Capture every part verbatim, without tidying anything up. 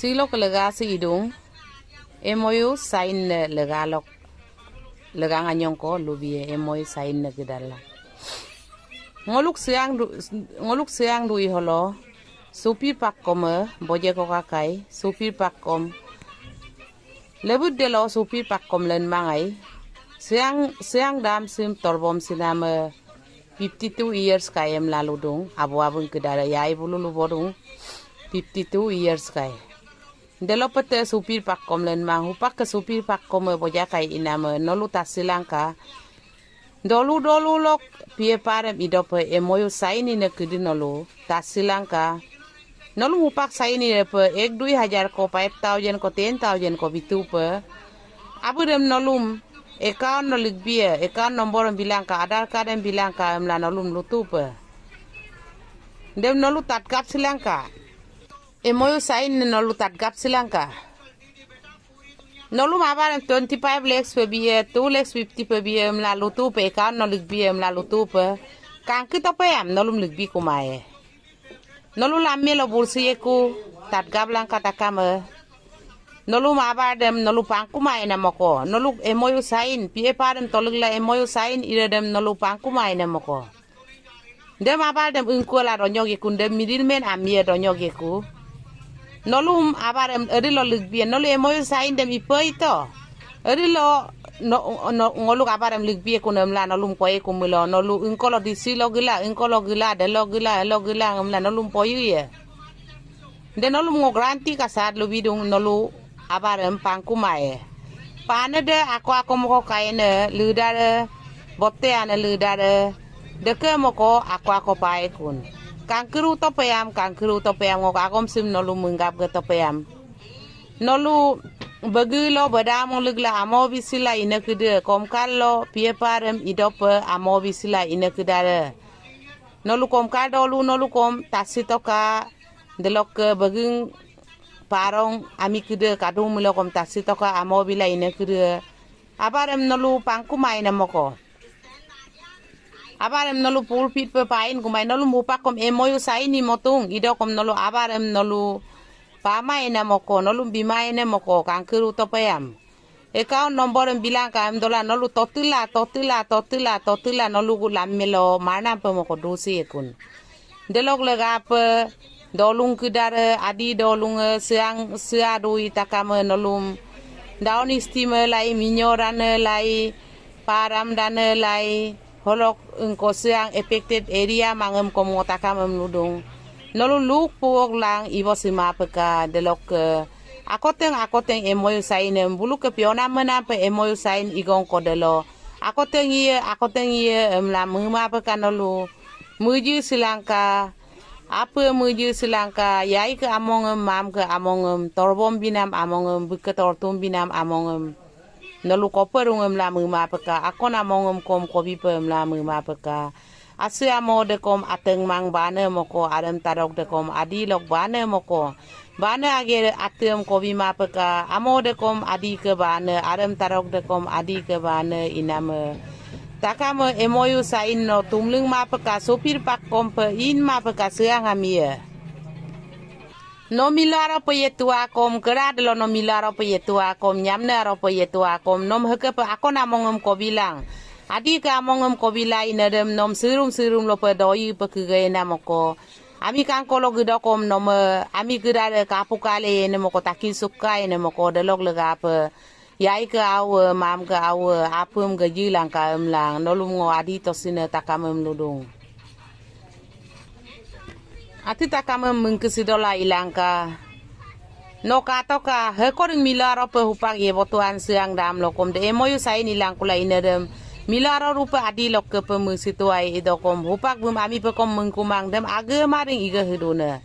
Silok lega si idung, M O U sign ne lega lok, lega nganyong ko lubiye M O U sign ne gedala. Ngoluk siang du, ngoluk siang du iholo, supir pakkome, boje ko kakai, supir pakkom. Lebut delo supir pakkom len mangai, siang, siang dam sim torbom siname, fifty two years kai emla ludung, abu abung kedara yai bulu lubodung, fifty two years kai. Delo pete supir pakkom len mang, hupak ke supir pakkom e boja kai iname, nolu tasilangka. Dolu dolu lok, pie parem idope M O U sign ine kedi nolu, tasilangka. Nolum hupak sign ine pe, ek dui hajar ko, five thousand ko, ten thousand ko bitupe. Abu dem nolum, account no likbie, account number em bilangka, Aadhaar card em bilangka, emla nolum lutupe. Dem nolu tatgap silangka. M O U sign ne nolu tatgap silangka. Nolum abarem twenty five lakhs pe biye, two lakhs fifty pe biye, emla lutupe, account no likbie, emla lutupe. Kangki tope am, nolum likbi kumaye. Nolu lamme lo bursi yeku, tatgap langka takame. Nolum abardem, nolu pangkumaye namoko. Nolu M O U sign, pie parem toligla M O U sign, iredem nolu pangkumaye namoko. Dem abal dem ingkuela donyok yekun dem middleman amie donyok yeku. Nolum abarem edilo ligbie, nolu M O U sign dem ipe ito. Edilo no, no, ngoluk abarem ligbie kun emla nolum koye kumilo, nolu ingkolo D C lo gila, ingkolo gila, delo gila, elo gila, emla nolum poyu ye. De nolum ngo guarantee kasat lubidung nolu abarem pangkumaye. Pane de ako ako moko kaine lidare, botte ane lidare, deke moko ako ako paekun. Kangkiru topeyam, kangkiru topeyam ngok agom sim nolu menggap ge topeyam. Nolu begilo bedamong ligla amo bisila ine kede, komkar lo pie parem idope amo bisila ine kedare. Nolu komkar dolu nolu kom tasi toka, delokke beging parong ami kede kadung milo kom tasi toka amo bila ine kede. Abarem nolu pangkumaye namoko. Abarem nolu pulpit pe pain kumai nolu mupak kom M O U sign ni motung, ido kom nolu abarem nolu pamaye namoko, nolu bimaye namoko, kangkiru topeyam. Account number em bilangka em dola nolu totila, totila, totila, totila nolu gu lamme lo marnam pe moko dusi ekun. Delok legape dolung kedare, adi dolung e, siang sia dui takame nolum. Daun istime lai, minyorane lai, param dane lai, holok engko siang affected area mangem kom ngo takamem ludung. Nolu luk puok lang ibo sima peka delokke. Akoteng, akoteng M O U sign em, buluke pionam menam pe M O U sign igong ko delo. Akoteng iye, akoteng iye, emla mema peka nolu. Meji silangka, ape meji silangka, yai ke amongem, mam ke amongem, torbom binam amongem, buke tortum binam amongem. Nolu koperung emla mema peka, akon amongem kom kobipe emla mema peka. Asi amo dekom ateng mang bane moko, arem tarok dekom adi lok bane moko. Bane agere atem kobi mapeka, amo dekom adi ke bane, arem tarok dekom adi ke bane iname. Takame M O U sign no tumling mapeka, supir pakkom pe in mapeka siang amie. No milo aro pe yetua kom, kera delo no milo aro pe yetua kom, nyamne aro pe yetua kom, nom hekepe akon amongem kobilang. Adi ke amongem kobilai nedem nom sirum sirum lope doi pe kegena moko. Ami kangkolo gedokom nome, ami gedare kapukale ene moko takin sukai ene moko delok legape. Yai ke awe, mam ke awe, apem ke jilangka emlang, nolum ngo adi tosine takamem ludung. Ati takamem mengkesidola ilangka. No katoka, hekoring milo arope hupak ye botuan siang dam lokom de M O U sign ilangkula inedem. Milo aro rupe adi lokke pemesituai idokom, hupak bum ami pekom mengkumang dem age maring ige hedune.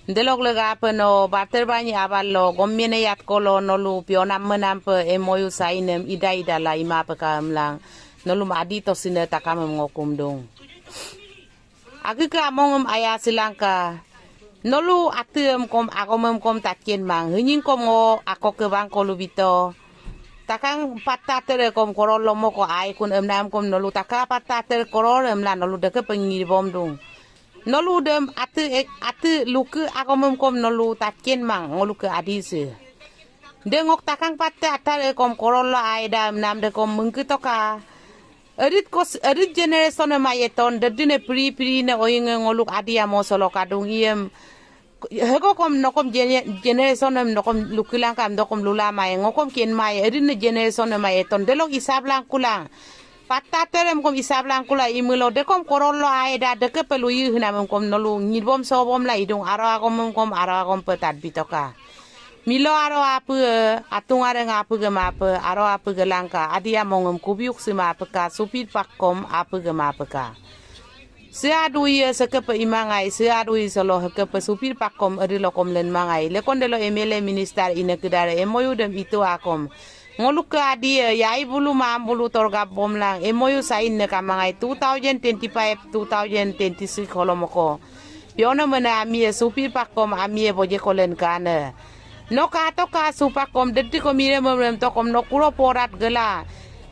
Delok legape no, bater banyi abal lo, gommene yat kolo nolu, pionam menam pe M O U sign em ida ida la ima peka emlang. Nolum adi tosine takamem ngokum dung. Agike amongem aya silangka. Nolu atem kom, agomem kom tatkin mang. Henying kom ngo, ako ke bang kolu bito. Takang patta tere kom korol lomo ko ai kun emnam kom nolu taka patta tere korol emla nolu deke pengir bom dung. Nolu dem ate, ate luke agomem kom nolu tatken mang ngoluke Adi si. De ngok takang patte atar ekom korol lo aida emnam dekom mengketoka. Edit kos, edit generation em ayeton, dedine pri pri ne oyinge ngoluk Adi amo solo kadung iem. Hego kom nokom gene-, generation em nokom lukilang kam dokom lula mai, ngokom kien mai, edit ne generation em ayeton, delok isab lang kulang. Patta terem kom isab lang kula imelo, dekom korol lo aida, dekepe luyi hinamem kom nolu, ngidbom sobom la idung, aro agomem kom, aro agom pe tatbitoka. Milo aro ape, atung areng ape gemape, aro ape gelangka, Adi amongem kubiuk simapeka, supit pakkom ape gemapeka. Seadui sekepe imangai, seadui solo sekepe supit pakkom edi lokom lenmangai. Lekon delo M L A minister ine kedare M O U dem itu akom. Ngoluke Adi, yai bulu mam bulu torgap bomlang, M O U sign ne kamangai two thousand twenty-five, two thousand twenty-six holomoko. Piona mena amie supit pakkom amie boje kolen kane. No kato ka supakom, deddi ko mire memrem tokom, no kuro porat gela.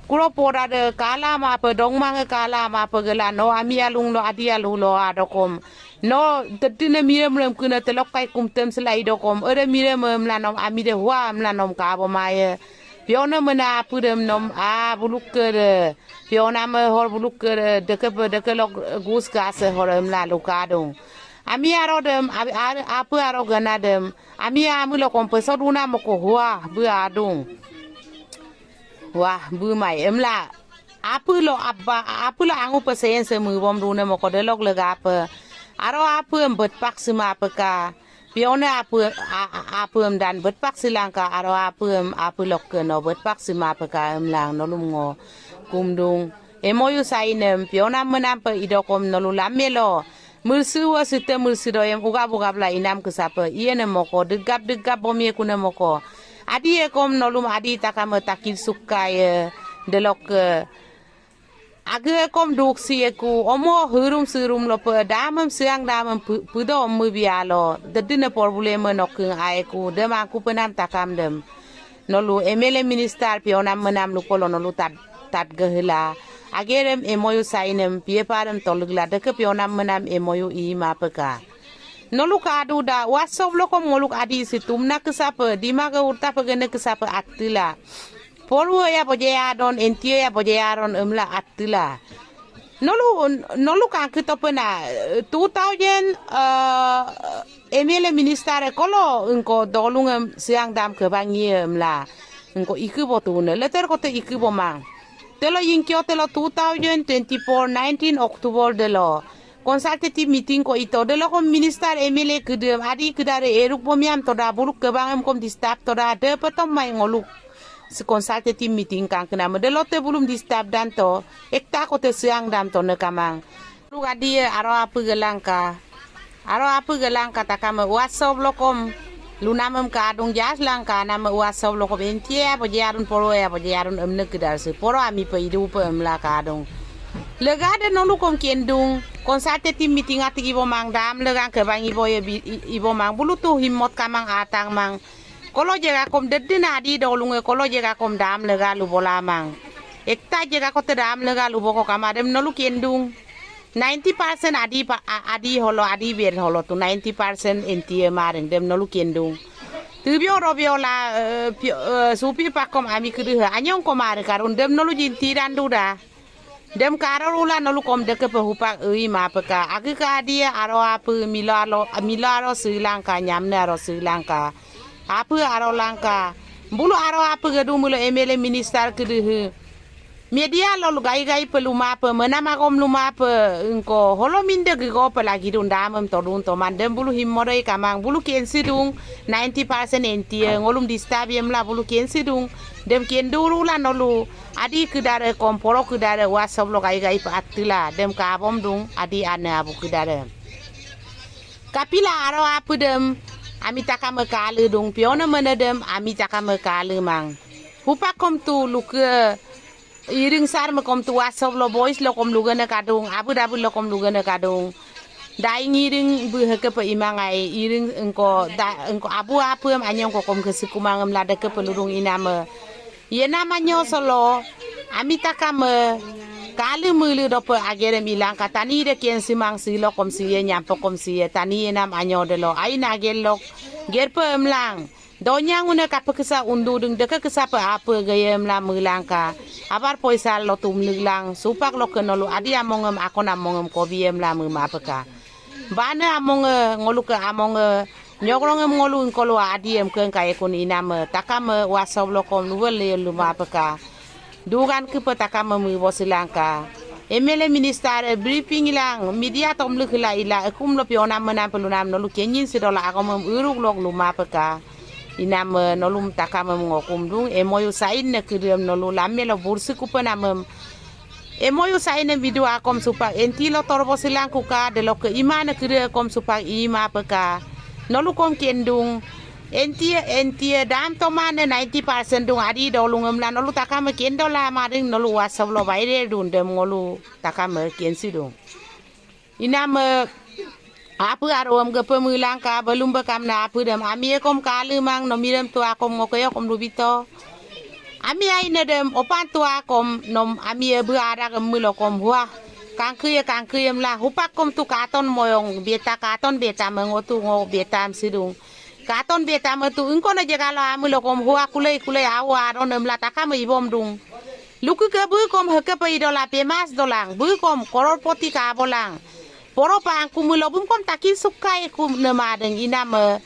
Kuro porat de kala mape, dongmang e kala mape gela, no ami alung, no Adi alung, lo adokom. No, deddi ne mire memrem kena telok kai kumtem selai dokom, ere mire memla nom ami de hua emla nom kabo maye. Piona mena apu dem nom, a, bulukke de. Piona me hor bulukke de, deke pe, deke lok gus gase hor emla lukadung. Ami aro dem, abi, ar-, apu aro gana dem. Ami amu lo kompe soduna moko hua, bu adung. Wah, bu mai emla. Apu lo abba, apu lo angu pe sense mu bom duna moko delok lega pe. Aro apu em betpak sima peka. Pione apu, a-, a-, apu em dan betpak silangka, aro apu em, apu lokke no betpak sima peka emlang nolum ngo. Kumdung. M O U sign em, piona menam pe idokom nolu lamelo. Mersi wa site mersi doyem ugap ugap la inam kesape. Iye ne moko, degap degap bomie kune moko. Adi ekom nolum Adi takame takil sukai, e, delok ke. Age ekom duk si eku, omo herum serum lope, damem siang damem pu-, pudo omu bialo. Dedine porbuleme noking aeku, dem aku penam takam dem. Nolu M L A minister pionam menam lupolo nolu tat, tat gehela. Agerem M O U sign em, pieparem tolugla, deke pionam menam M O U i mapeka. Nolu kadu da, WhatsApp lokom ngoluk Adi si tumna kesape, dimage urta pegene kesape attila. Poru ya boje ya don, entie ya boje ya don, emla attila. Nolu, nolu kangke topena, two thousand, eh, M L A minister e kolo engko dolungem siang dam kebangi emla. Engko ikibo tune, letter kote ikibo mang. Telo yingkio telo two thousand twenty-four, nineteen October delo. Consultative meeting ko ito, delo kom minister M L A kedem, Adi kedare eruk bomiam toda, buluk kebangem kom disturb toda, de petom mai ngoluk. Si consultative meeting kangkena me, delo te bulum disturb dan to, ekta kote siang dam to ne kamang. Luk Adi e, aro apu gelangka. Aro apu gelangka takame, WhatsApp lokom. Lunamem ka adung jas langka, name WhatsApp lokom entie ya, boje arun poro ya, boje arun emne kedar se. Poro ami pe idu pe emla ka adung. Lega de nolukom kendung, consultative meeting ati ibo mang dam, legang kebang ibo ye bi-, i-, ibo mang, bulu tu himmot kamang atang mang. Kolo jegakom dedde na Adi dolunge, kolo jegakom dam lega lubola mang. Ekta jega kote dam lega luboko kama dem nolu kendung. Ninety percent Adi pa, a-, Adi holo, Adi ber holo tu ninety percent entie mareng dem nolu kendung. Tubio robio la, eh, pio, eh, supi pakom ami kedehe, anyong ko mare karun dem nolu jinti dan duda. Dem karor ula nolu kom deke pehupak ei mapeka. Agi ka Adi aro apu milo aro, milo aro silangka, nyamne aro silangka. Apu aro langka. Bulu aro apu gedung milo M L A minister kedehe. Media lo gai gai pe lumape, menam agom lumape, engko holo minde gego pe lagi dun damem todun toman dem bulu himmodoi kamang, bulu kensi dung, ninety percent entie, ngolum disturb yemla bulu kensi dung, dem kenduru la nolu, Adi kedare kom poro kedare WhatsApp lo gai gai pe attila, dem kabom dung, Adi ane abu kedare. Kapila aro apu dem, ami takame kale dung, pione mene dem, ami takame kale mang. Hupak kom tu luke, Iring sar mekom tu WhatsApp lo voice lokom lugene kadung, abu dabu lokom lugene kadung. Dai ngiring bu heke pe imangai, iring engko, da, engko abu apuem anyong kokom ke sikumangem lade ke pelurung iname. Ye nama nyo solo, ami takame, Kali mulu dope agerem ilangka tani de kensimang silo kom siye nyampo kom siye tani enam anyo delo ain ager lok gerpe emlang. Donyang une kapekísa undu deng deke kísape ape geyem la melangka. Abar poisa lotum neglang supak loke nolu Adi amongem akon amongem kobiyem la memapeka. Bane amonge ngoluke amonge nyogrongem ngolu ingkolu Adiem kengka ekun iname takame wasob lokom luwel leyel lumapeka. Dugan kepe takame mebosilangka. M L A minister briefing ilang media tomluk hila ila ekum lopi onam menam pelunam nolu kenyin sidola agomem uruk lok lumapeka. Iname nolum takamem ngokum dung M O U sign ne kídem nolu lamme lo bursi kupenamem. M O U sign ne bidu akom supak enti lo torbo silangkuka deloke imane kíde kom supak imapeka. Nolukom kendung. Entie entie dam tomane ninety percent dung Adi dolung emla nolu takame kendola maring nolu wasob lo baire dun dem ngolu takame kensidung. Iname apu aruam gepe melangka belum bekamna apu dem amie kom kalemang nomirem tuakom ngokeyo kom lubito. Ami aine dem opan tuakom nom amie bu ada gem melo kom hua. Kangkeye kangkeyem la hupak kom tu katon moyong beta katon beta mengotu ngo betam sidung. Katon beta metu engkona jegalo amu lokom hua kulei kulei awa aron emla takame ibom dung. Luku ke bu kom hekepe idola pemas dolang bu kom kororpoti ka abolang. Poropa angkumu lobum kom takin sukai kum nemadeng iname.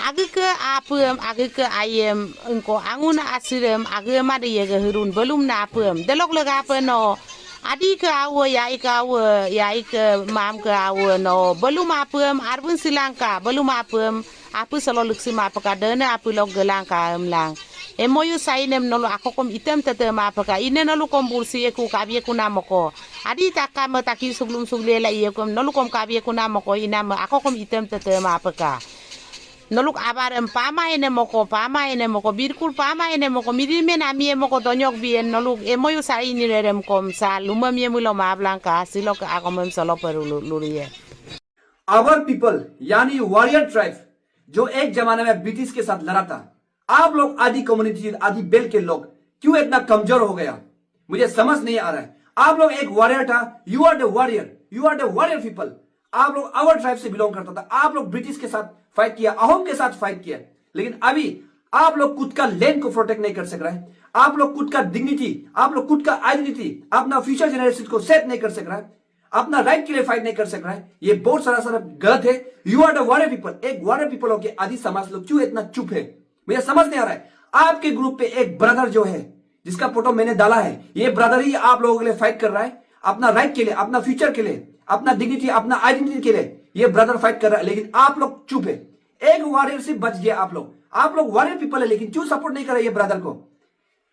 Agike apem agike ayem engko angun asirem agema de yege herun belum na apem delok legape no. Adi ke awe yai ke awe yai ke mam ke awe no belum apem arbun silangka belum apem. Apu solo liksi mapeka dene apu lok gelangka emlang. M O U sign em nolu akokom item tete mapeka ine nolu kom bursi eku kabi eku namoko. Adi takame taki suglum suglela iyekom nolu kom kabi eku namoko iname akokom item tete mapeka. Noluk abarem pama ene moko pama ene moko birkul pama ene moko mirimen amie moko donyok bien noluk M O U sign ini rerem kom sa lumem ye mulo mablangka silok agomem solo perulu luriye. Our people यानी warrior tribe जो एक जमाने में ब्रिटिश के साथ लड़ा था, आप लोग आदि कम्युनिटी आदि बेल्ट के लोग क्यों इतना कमजोर हो गया? मुझे समझ नहीं आ रहा है। आप लोग एक वॉरियर था, you are the warrior, you are the warrior people। आप लोग आवर ट्राइब से बिलोंग करता था, आप लोग ब्रिटिश के साथ फाइट किया, अहोम के साथ फाइट किया, लेकिन अभी आप लोग खुद का लैंड को प्रोटेक्ट नहीं कर सक रहा है, आप लोग खुद का डिग्निटी, आप लोग खुद का आइडेंटिटी, अपना फ्यूचर जनरेशन को सेट नहीं कर सक रहा है, अपना राइट के लिए फाइट नहीं कर सक रहा है, ये बहुत सरासर गलत है। You are the warrior people। एक वॉरियर पीपल होके आदि समाज लोग क्यों इतना चुप है, मुझे समझ नहीं आ रहा है। आपके ग्रुप पे एक ब्रदर जो है, जिसका फोटो मैंने डाला है, ये ब्रदर ही आप लोगों के लिए फाइट कर रहा है, अपना राइट के लिए, अपना फ्यूचर के लिए, अपना डिग्निटी, अपना आइडेंटिटी के लिए ये ब्रदर फाइट कर रहा है, लेकिन आप लोग चुप है। एक वॉरियर से बच गया आप लोग। आप लोग वॉरियर पीपल है, लेकिन क्यों सपोर्ट नहीं कर रहा ये ब्रदर को?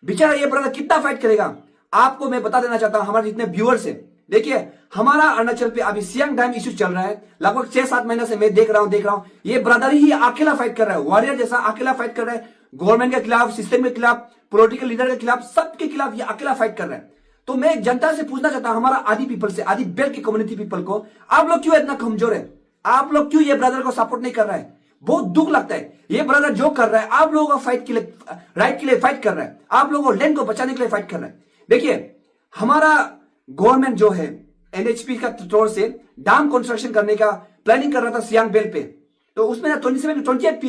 बेचारा ये ब्रदर कितना फाइट करेगा? आपको मैं बता देना चाहता हूँ, हमारे जितने व्यूअर्स हैं, देखिए, हमारा अरुणाचल पे अभी सियांग डैम इशू चल रहा है। लगभग छह सात महीने से मैं देख रहा हूँ, देख रहा हूँ, ये ब्रदर ही अकेला फाइट कर रहा है, वॉरियर जैसा अकेला फाइट कर रहा है, गवर्नमेंट के खिलाफ, सिस्टम के खिलाफ, पॉलिटिकल लीडर के खिलाफ, सबके खिलाफ ये अकेला फाइट कर रहा है। तो मैं जनता से पूछना चाहता हूँ, हमारा आदि पीपल से, आदि बेल्ट के कम्युनिटी पीपल को, आप लोग क्यों इतना कमजोर है? आप लोग क्यों ये ब्रदर को सपोर्ट नहीं कर रहा है? बहुत दुख लगता है। ये ब्रदर जो कर रहा है आप लोगों का फाइट के लिए, राइट के लिए फाइट कर रहा है, आप लोगों को लैंड को बचाने के लिए फाइट कर रहा है। देखिए, हमारा गवर्नमेंट जो है एनएचपी का तौर से डैम कंस्ट्रक्शन करने का प्लानिंग कर रहा था सियांग बेल्ट पे, तो उसमें ना twenty seven twenty at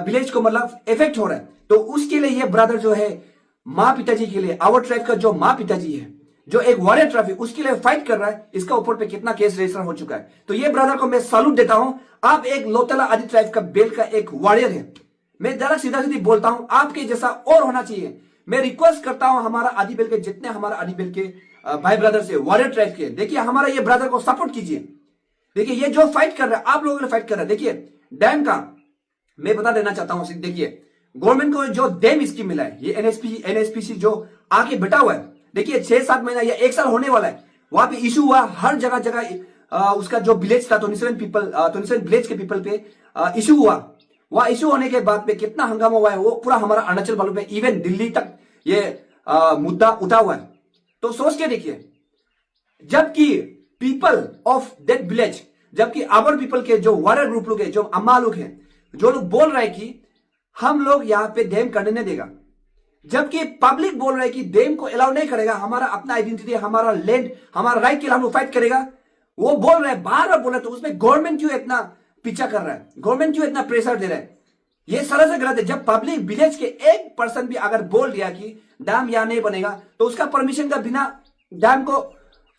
village को मतलब इफेक्ट हो रहा है। तो उसके लिए ये ब्रदर जो है माँ पिताजी के लिए, आवर ट्राइब का जो माँ पिताजी है, जो एक वॉरियर ट्राइब है, उसके लिए फाइट कर रहा है, इसका ऊपर पे कितना केस रजिस्टर हो चुका है। तो ये ब्रदर को मैं सैल्यूट देता हूँ। आप एक लोथला आदि ट्राइब का बेल्ट का एक वॉरियर है। मैं जरा सीधा सीधी बोलता हूँ, आपके जैसा और होना चाहिए। मैं रिक्वेस्ट करता हूँ हमारा आदि बेल्ट के, जितने हमारा आदि बेल्ट के अ, भाई ब्रदर्स है, वॉरियर ट्राइब के, देखिए, हमारा ये ब्रदर को सपोर्ट कीजिए। देखिए, ये जो फाइट कर रहा है, आप लोगों के लिए फाइट कर रहा है। देखिए, डैम का मैं बता देना चाहता हूँ, देखिए, गवर्नमेंट को जो डैम स्कीम मिला है, ये एनएसपी एनएसपीसी जो आके बैठा हुआ है, देखिए, छह सात महीना या एक साल होने वाला है। वहां पे इशू हुआ, हर जगह जगह अ, उसका जो विलेज था, twenty seven people, twenty seven village के पीपल पे इशू हुआ। वहाँ इशू होने के बाद पे कितना हंगामा हुआ है, वो पूरा हमारा अरुणाचल वालों पे, इवन दिल्ली तक ये अ, मुद्दा उठा हुआ है। तो सोच के देखिए, जबकि पीपल ऑफ दैट विलेज, जबकि आवर पीपल के जो वॉरियर ग्रुप लोग हैं, जो अम्मा लोग हैं, जो लोग बोल रहे हैं कि हम लोग यहाँ पे डैम करने नहीं देगा, जबकि पब्लिक बोल रहा है कि डैम को अलाउ नहीं करेगा, हमारा अपना आइडेंटिटी, हमारा लैंड, हमारा राइट के लिए हम लोग फाइट करेगा। वो बोल रहे हैं, बार बार बोल रहे हैं, तो उसमें गवर्नमेंट क्यों इतना पीछा कर रहा है? गवर्नमेंट क्यों इतना प्रेशर दे रहा है? ये सरासर गलत है। जब पब्लिक विलेज के एक पर्सन भी अगर बोल दिया कि डैम यहाँ नहीं बनेगा, तो उसका परमिशन का बिना डैम को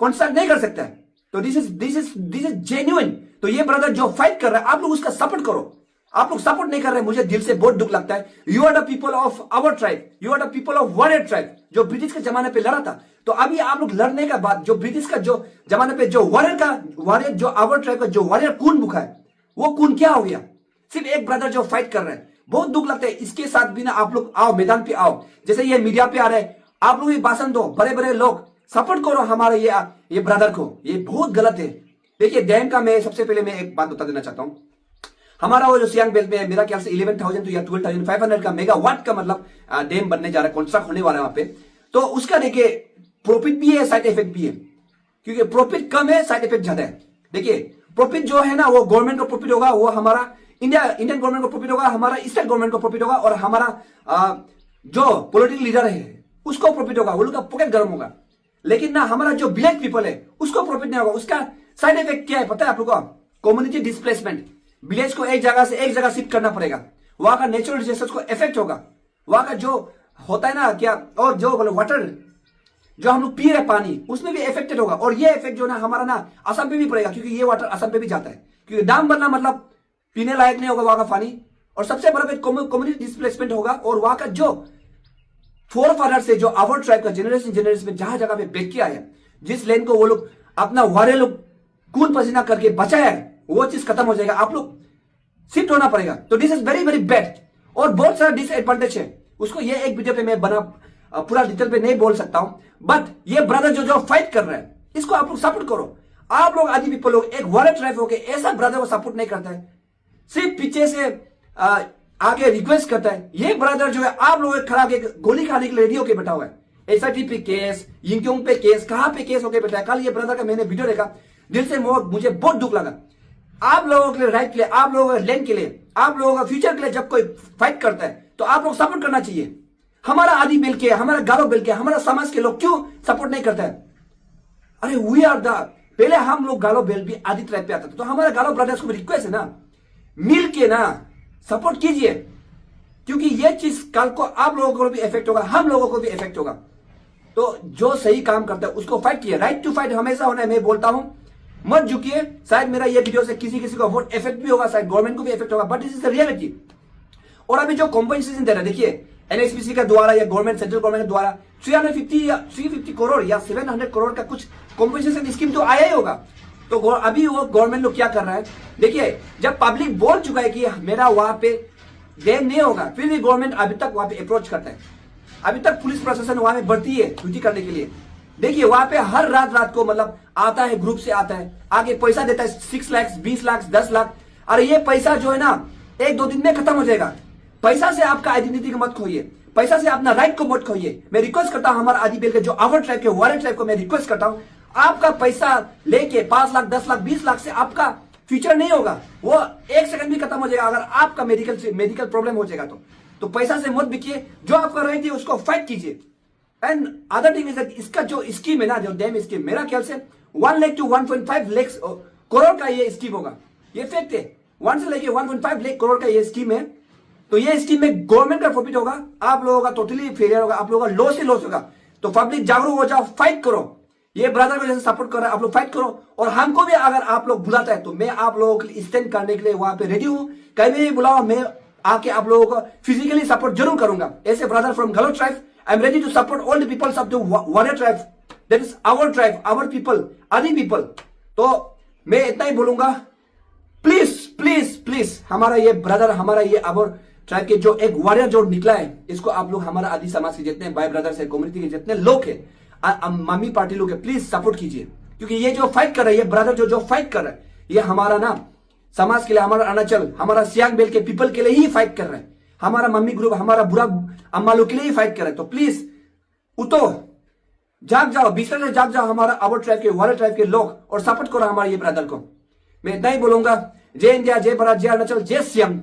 कंस्ट्रक्ट नहीं कर सकता है। तो this is this is this is genuine. तो ये ब्रदर जो फाइट कर रहा है, आप लोग उसका सपोर्ट करो। आप लोग सपोर्ट नहीं कर रहे, मुझे दिल से बहुत दुख लगता है। You are the people of our tribe, you are the people of warrior tribe। जो ब्रिटिश के जमाने पे लड़ा था, तो अभी आप लोग लड़ने का बाद जो ब्रिटिश का जो जमाने पे जो वॉरियर का वॉरियर जो आवर ट्राइब का जो वॉरियर खून भूखा है, वो खून क्या हो गया? सिर्फ एक ब्रदर जो फाइट कर रहे हैं, बहुत दुख लगता है। इसके साथ भी ना आप लोग आओ, मैदान पे आओ, जैसे ये मीडिया पे आ रहे हैं, आप लोग भी भाषण दो, बड़े बड़े लोग सपोर्ट करो हमारे ये ये ब्रदर को। ये बहुत गलत है। देखिए, डैम का मैं सबसे पहले मैं एक बात बता देना चाहता हूँ। हमारा वो जो सियांग बेल्ट में है, मेरा ख्याल से इलेवन थाउजेंड या ट्वेल्व थाउजेंड फाइव हंड्रेड का मेगावाट का मतलब डैम बनने जा रहा है, कंस्ट्रक्ट होने वाला है वहाँ पे। तो उसका देखिए, प्रॉफिट भी है, साइड इफेक्ट भी है। क्योंकि प्रॉफिट कम है, साइड इफेक्ट ज्यादा है। देखिए, प्रॉफिट जो है ना, वो गवर्नमेंट को प्रॉफिट होगा, वो हमारा इंडिया इंडियन गवर्नमेंट को प्रॉफिट होगा, हमारा स्टेट गवर्नमेंट को प्रॉफिट होगा, और हमारा अ, जो पॉलिटिकल लीडर है, उसको प्रॉफिट होगा, वो लोग का पॉकेट गर्म होगा। लेकिन ना, हमारा जो विलेज पीपल है, उसको प्रॉफिट नहीं होगा। उसका साइड इफेक्ट क्या है पता है आप लोगों को? Community displacement. विलेज को एक जगह से एक जगह शिफ्ट करना पड़ेगा। वहाँ का नेचुरल रिसोर्सेज को इफेक्ट होगा। वहाँ का जो होता है ना क्या, और जो बोले वाटर, जो हम लोग पी रहे पानी, उसमें भी इफेक्टेड होगा। और ये इफेक्ट जो ना हमारा ना असम पे भी पड़ेगा, क्योंकि ये वाटर असम पे भी जाता है। क्योंकि डैम बनना मतलब पीने लायक नहीं होगा वहाँ का पानी। और सबसे बड़ा कम्युनिटी डिस्प्लेसमेंट होगा। और वहाँ का जो फोर फादर से जो आवर ट्राइब का जनरेशन जनरेशन में जहाँ जगह पे बैठ के आया, जिस लैंड को वो लोग अपना वारे लोग खून पसीना करके बचाया है, वो चीज खत्म हो जाएगा। आप लोग शिफ्ट होना पड़ेगा। तो this is very very bad. और बहुत सारा डिसएडवांटेज है, उसको ये एक वीडियो पे मैं बना अ, पूरा डिटेल पे नहीं बोल सकता हूँ। बट ये ब्रदर जो जो फाइट कर रहा है, इसको आप लोग सपोर्ट करो। आप लोग आदि पीपल लोग एक वॉरियर ट्राइब होके ऐसा ब्रदर को सपोर्ट नहीं करता है। सिर्फ पीछे से अ, आके रिक्वेस्ट करता है। ये ब्रदर जो है आप लोग के खिलाफ एक गोली खाने के लिए रेडी होके बैठा हुआ है। एसआईटी पे केस, यिंगक्योंग पे केस, कहाँ पे केस होके बैठा है। कल ये ब्रदर का मैंने वीडियो देखा, दिल से बहुत मुझे बहुत दुख लगा। आप लोगों के लिए, राइट के लिए, आप लोगों के लैंड के लिए, आप लोगों का फ्यूचर के लिए जब कोई फाइट करता है तो आप लोग सपोर्ट करना चाहिए। हमारा आदि बेल्ट के, हमारा गारो बेल्ट के, हमारा समाज के लोग क्यों सपोर्ट नहीं करता है? अरे वी आर द पहले हम लोग गालो बेल्ट भी आदि ट्राइब पे आता था, तो हमारा गालो ब्रदर्स को रिक्वेस्ट है ना, मिल के ना सपोर्ट कीजिए। क्योंकि ये चीज कल को आप लोगों को भी इफेक्ट होगा, हम लोगों को भी इफेक्ट होगा। तो जो सही काम करता है उसको फाइट किए। राइट टू फाइट हमेशा होना है, मैं बोलता हूँ, मत झुकिए। शायद मेरा ये वीडियो से किसी किसी को बहुत इफेक्ट भी होगा, शायद गवर्नमेंट को भी इफेक्ट होगा, but this is the reality. और अभी जो कॉम्पेंसेशन दे रहा है, देखिए, एनएचपीसी का द्वारा या गवर्नमेंट, सेंट्रल गवर्नमेंट के द्वारा थ्री हंड्रेड फिफ्टी या थ्री फिफ्टी करोड़ या सेवन हंड्रेड करोड़ का कुछ कॉम्पेंसेशन स्कीम तो आया ही होगा। तो गौ- अभी वो गवर्नमेंट लोग क्या कर रहा है? देखिए, जब पब्लिक बोल चुका है कि मेरा वहां पे डैम नहीं होगा, फिर भी गवर्नमेंट अभी तक वहां पे अप्रोच करता है। अभी तक पुलिस प्रशासन वहां में भर्ती है ड्यूटी करने के लिए। देखिए, वहां पे हर रात रात को मतलब आता है, ग्रुप से आता है, आके पैसा देता है, सिक्स लाख, बीस लाख, दस लाख। और ये पैसा जो है ना, एक दो दिन में खत्म हो जाएगा। पैसा से आपका आइडेंटिटी को मत खोइए, पैसा से अपना राइट को मत खोइए। मैं रिक्वेस्ट करता हूँ हमारा आदि बेल्ट के जो आवर ट्राइब के, वॉरियर ट्राइब को मैं रिक्वेस्ट करता हूँ, आपका पैसा लेके पांच लाख, दस लाख, बीस लाख से आपका फ्यूचर नहीं होगा। वो एक सेकंड भी खत्म हो जाएगा अगर आपका मेडिकल से मेडिकल प्रॉब्लम हो जाएगा तो। तो पैसा से मत बिकिए, जो आपका राइट है उसको फाइट कीजिए। And other thing is that, इसका जो स्कीम है ना, जो डैम स्कीम, मेरा ख्याल से one lakh two one point five lakh crore का ये स्कीम होगा। ये फैक्ट है। वन से लेके one point five lakh crore का ये स्कीम है। तो ये स्कीम में गवर्नमेंट का प्रॉफिट होगा, आप लोगों का टोटली फेलियर होगा, आप लोगों का लॉस ही लॉस होगा। तो पब्लिक जागरूक हो जाओ, फाइट करो। ये ब्रदर को जैसे सपोर्ट कर रहा है, आप लोग फाइट करो। और हमको भी अगर आप लोग बुलाता है तो मैं आप लोगों के लिए स्टैंड करने के लिए वहां पे रेडी हूँ। कहीं भी बुलाओ, मैं आके आप लोगों को फिजिकली सपोर्ट जरूर करूंगा। As a brother from Galo tribe, I am ready to support all the peoples of the warrior tribe, that is our tribe, our people, Adi people। तो मैं इतना ही बोलूंगा, प्लीज प्लीज प्लीज, हमारा ये ब्रदर, हमारा ये आवर ट्राइब के जो एक वॉरियर जो निकला है, इसको आप लोग हमारा आदि समाज के जितने भाई ब्रदर्स है, कम्युनिटी के जितने लोग हैं, आ- आ- मामी पार्टी लोग हैं, प्लीज सपोर्ट कीजिए। क्योंकि ये जो फाइट कर रहा है, ये ब्रदर जो जो फाइट कर रहा है, ये हमारा ना समाज के लिए, हमारा अरुणाचल, हमारा सियांग बेल्ट के पीपल के लिए ही फाइट कर रहा है। हमारा मम्मी ग्रुप, हमारा बुरा अम्मा लोग के लिए ही फाइट कर रहा है। तो प्लीज उठो, जाग जाओ, बिस्तर से जाग जाओ, हमारा आवर ट्राइब के, वॉरियर ट्राइब के लोग, और सपोर्ट करो हमारे ये ब्रदर को। मैं इतना ही बोलूंगा, जय इंडिया, जय भारत, जय अरुणाचल, जय सियांग।